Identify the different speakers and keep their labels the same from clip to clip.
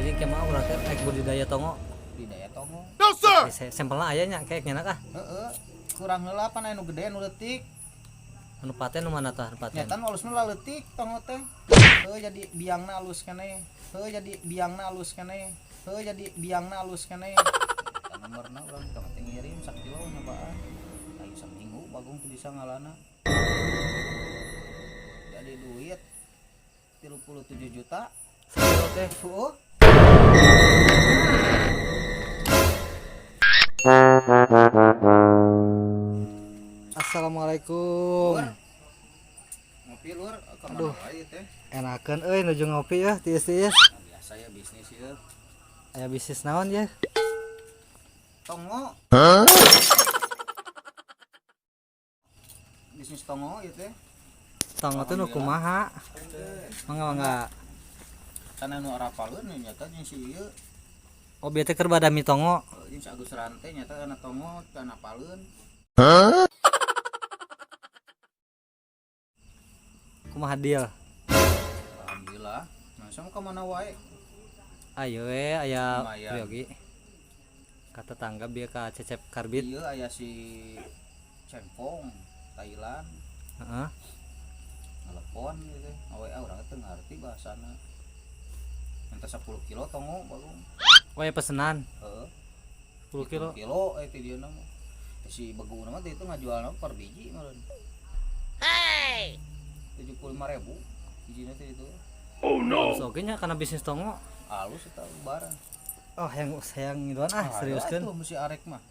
Speaker 1: Jadi kemah urang teh rek budidaya tongo.
Speaker 2: Budidaya tongo.
Speaker 3: No sir.
Speaker 1: Sampelna aya nya kayak nyenak ah.
Speaker 2: Heeh. Kurang heula pan anu gede nu leutik.
Speaker 1: Anu paten nu mana tah anu paten?
Speaker 2: Nyata nu alus nu leutik tongo teh. Heuh jadi biangna alus keneh. Heuh jadi biangna alus keneh. Heuh jadi biangna alus keneh. Eta nomorna urang tong teh ngirim sakilo nyobaan. Ayo saminggu bagong teu bisa ngalana. Jadi duit 37 juta.
Speaker 1: Sakilo teh.
Speaker 2: Heeh.
Speaker 1: Assalamualaikum.
Speaker 2: Ngopi lur, ka
Speaker 1: Aduh.
Speaker 2: mana wae teh?
Speaker 1: Enakeun euy nuju ngopi ya tiis-tiis.
Speaker 2: Nah, biasa ya bisnis ieu.
Speaker 1: Aya bisnis naon ya?
Speaker 2: Tongo. Bisnis tongo ieu teh.
Speaker 1: Tongo teh nu kumaha? Mangga mangga.
Speaker 2: Kana nu arapaleun nyata jeung si ieu.
Speaker 1: Oh bieu teh keur badami tongo.
Speaker 2: Jeung si Agus Rante nyata kana tongo kana apaleun.
Speaker 1: Kumaha deal?
Speaker 2: Alhamdulillah. Langsung ka mana wae?
Speaker 1: Ayo we aya
Speaker 2: Lumayan.
Speaker 1: priyogi. Ka tetangga bieu ka Cecep Karbit.
Speaker 2: Ieu aya si Cempong Thailand
Speaker 1: Heeh.
Speaker 2: telepon gitu. WA urang teu ngarti bahasana. Minta 10 kilo tongo bagong.
Speaker 1: Oh ya pesenan
Speaker 2: Heeh.
Speaker 1: 10 kilo.
Speaker 2: Kilo eh ti dieu mah. Si beguna mah itu ngajualna per biji meureun. 75.000 bijina teh itu.
Speaker 3: Oh no.
Speaker 1: Terus oge nya kana bisnis tongo.
Speaker 2: Halus eta barang.
Speaker 1: Oh yang sayang ngiluan ah seriuskeun.
Speaker 2: Tuh mesti arek mah.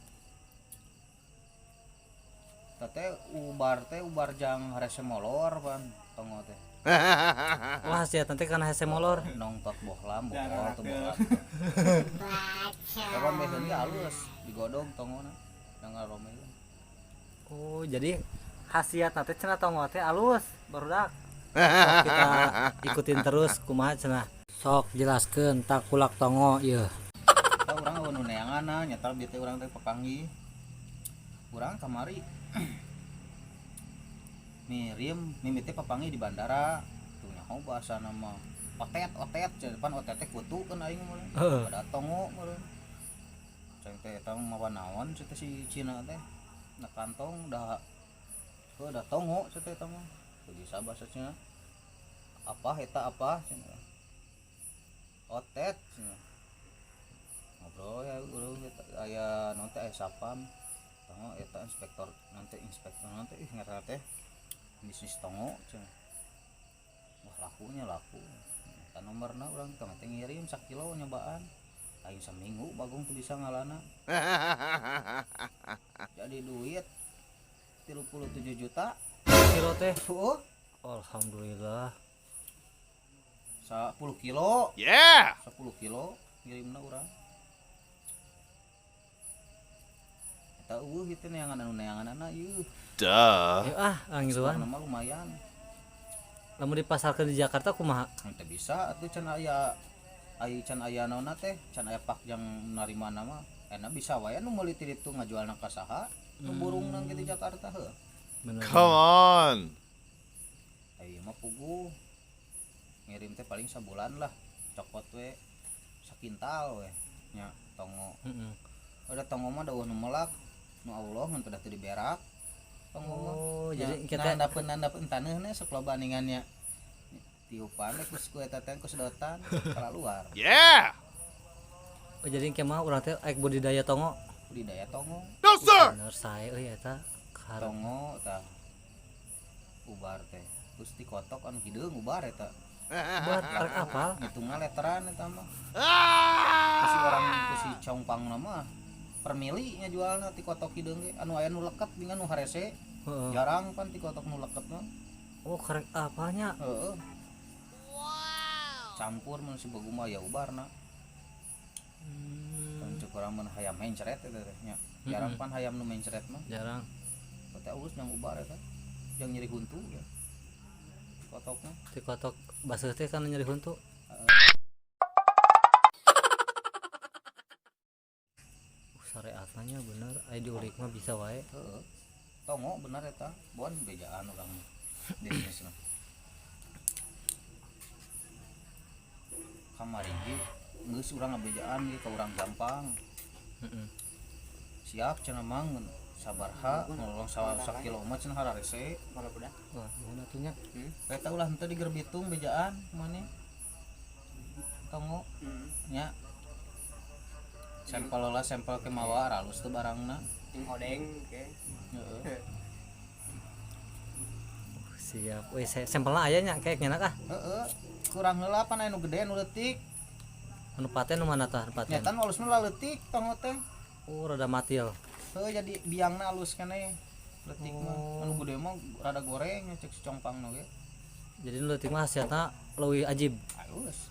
Speaker 2: Tete ubar teh ubar jang harese molor pan tongo teh.
Speaker 1: Wah sia teh kana hese molor.
Speaker 2: Nongtot bohlam bohol tuh bohlam. Kapan beheun ge halus digodog tongona yang ngaromel.
Speaker 1: Oh jadi khasiat teh cenah tongo teh alus barudak. Sok kita ikutin terus kumaha cenah. Sok jelaskeun takulak tongo ieu.
Speaker 2: Tah urang eueuh nu neanganna nyata bieu teh urang teh papanggih. Urang kamari ngirim mimiti papanggih di bandara. Tuh nyaho bahasana mah otet otet cenah pan otet teh kutu kan aing mah.
Speaker 1: Heeh.
Speaker 2: Pada tongo meureun. Ceng teh eta mawa naon cenah teh si Cina teh. Na kantong dah heuh dah tongo cenah teh eta mah. Teu bisa bahasa Cina. Apa eta apa cenah. Otet cenah. Ngobrol ya urang eta aya naon teh aya sapam. Tongo eta inspektor nanti inspektor nanti ih ngaranna teh bisnis tongo cenah. Wah lakunya laku. Eta nomorna urang teh teh ngirim sakilo nyobaan. Aing saminggu bagong teu bisa ngalana. Jadi duit 37 juta.
Speaker 1: Kilo teh.
Speaker 2: Heeh.
Speaker 1: Alhamdulillah.
Speaker 2: 10 kilo.
Speaker 3: Yeah.
Speaker 2: 10 kilo ngirimna urang. Eta eueuh ieu teh neangan anu neanganana ieu.
Speaker 3: Duh.
Speaker 1: Ayo ah ngiluan.
Speaker 2: Nama lumayan.
Speaker 1: Lamun dipasarkeun di Jakarta kumaha?
Speaker 2: Teu bisa atuh can aya ai can aya naonna teh, can aya pak jang narima mah. Enak bisa wae nu meuli ti ditu ngajualna ka saha? Nu burungna ge di Jakarta heuh.
Speaker 1: Bener.
Speaker 3: Come on.
Speaker 2: Ai mah puguh. Ngirim teh paling sabulan lah. Cokot we sakintal we nya tongo.
Speaker 1: Heeh.
Speaker 2: Udah tongo mah dauh nu melak. Nu Allah mun teu diberak. Tongo mah.
Speaker 1: Oh,
Speaker 2: Ya,
Speaker 1: jadi kita
Speaker 2: nandapeun taneuhna sok loba ningannya. Tiupan we ku eta teh ku sedotan keluar.
Speaker 3: Yeah.
Speaker 1: Oh, jadi kemah urang teh rek budidaya tongo.
Speaker 2: Budidaya tongo.
Speaker 3: No sir.
Speaker 1: Bener sae euy eta.
Speaker 2: Tongo tah ubar teh. Terus dikotok anu hideung ubar eta.
Speaker 1: Ubar rek apal?
Speaker 2: Ngitungna letteran eta mah. Ku si orang ku si congpang mah per mili nya jualna ti kotok hideung ge anu aya nu leket dengan nu harese.
Speaker 1: Heeh.
Speaker 2: Jarang pan ti kotok nu leket mah.
Speaker 1: Oh, karek apalnya?
Speaker 2: Heeh. Campur mun si begu mah ya ubarna. Kan cek urang mun hayam mencret eta teh nya. Jarang pan hayam nu mencret mah.
Speaker 1: Jarang.
Speaker 2: Teh alus yang ubar eta. Yang nyeri huntu ya. Kotokna.
Speaker 1: Ti kotok baseuh teh kan nyeri huntu. Syariatna nya bener aya diulik mah bisa wae.
Speaker 2: Heeh. Tongo bener eta, bon bejaan urang bisnisna. Kamari ge Geus urang ngabejaan ge ka urang gampang.
Speaker 1: Heeh.
Speaker 2: Siap cenah mang sabarha nolong sakilo mah cenah hararese.
Speaker 1: Wah, nuhun atuh nya.
Speaker 2: Eta ulah henteu di Gerbitung bejaan maneh. Tongo nya. Sampel lah sampel ke mawa aralus teu barangna.
Speaker 3: Ting odeng ke.
Speaker 2: Heeh.
Speaker 1: Siap. Wih, sampelna aya nya kayak nyenak ah.
Speaker 2: Heeh. Kurang heula pan aya nu gede nu leutik.
Speaker 1: Anu paten nu mana tah nu paten?
Speaker 2: Nyata nu alusna lah leutik tongo teh.
Speaker 1: Oh, rada matil.
Speaker 2: Heuh jadi biangna alus keneh. Leutik mah. Anu gede mah rada goreng cek si congpang nu ge.
Speaker 1: Jadi nu leutik mah khasiatna leuwih ajib.
Speaker 2: Alus.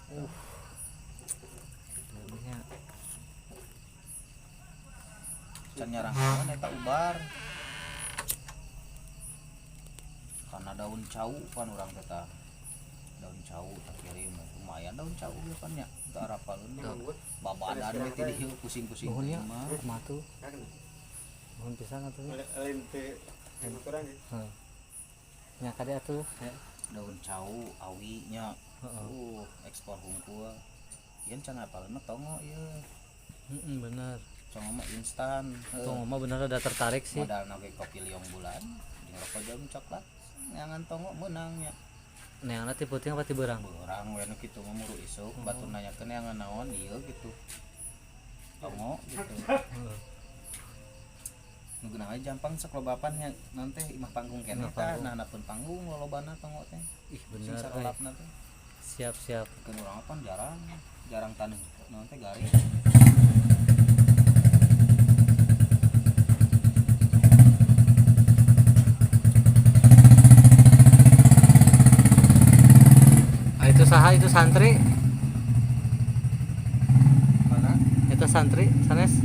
Speaker 1: Nya.
Speaker 2: Can nyarang eta ubar. Karena daun cau pan urang teh tah. Daun cau tak kirim lumayan daun cau ge pan nya. Teu arapaleun babadan we ti dieu pusing-pusing
Speaker 1: Nuhun nya.
Speaker 2: mah.
Speaker 1: Kumaha tuh? Nuhun pisan atuh nya.
Speaker 3: Lain teh kurang ya.
Speaker 1: Heeh. Nya kade atuh.
Speaker 2: Daun cau awi nya.
Speaker 1: Heeh.
Speaker 2: Ekspor hungkul. Yen can apaleun mah tongo ieu.
Speaker 1: Heeh, bener.
Speaker 2: Tongo mah instan.
Speaker 1: Tongo mah bener ada tertarik sih.
Speaker 2: Modalna ge kopi liong bulan jeung rokok jarum coklat. Neangan tongo meunang nya.
Speaker 1: Neangan ti peuting apa ti beurang?
Speaker 2: Beurang we nu kitu mah muru isuk batur nanyakeun neangan naon ieu gitu. Tongo gitu.
Speaker 1: Heeh.
Speaker 2: Nu geunah we jampang sok lobapan nya naon teh imah panggung keneh tah nah handapeun panggung lolobana tongo teh.
Speaker 1: Ih,
Speaker 2: Sing
Speaker 1: bener euy.
Speaker 2: sarolapna teh.
Speaker 1: Siap, siap.
Speaker 2: Keun urang pan jarang, jarang taneuh naon teh garing.
Speaker 1: Ah, itu saha itu santri?
Speaker 2: Mana?
Speaker 1: Itu santri sanes?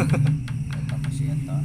Speaker 2: Eta masih eta.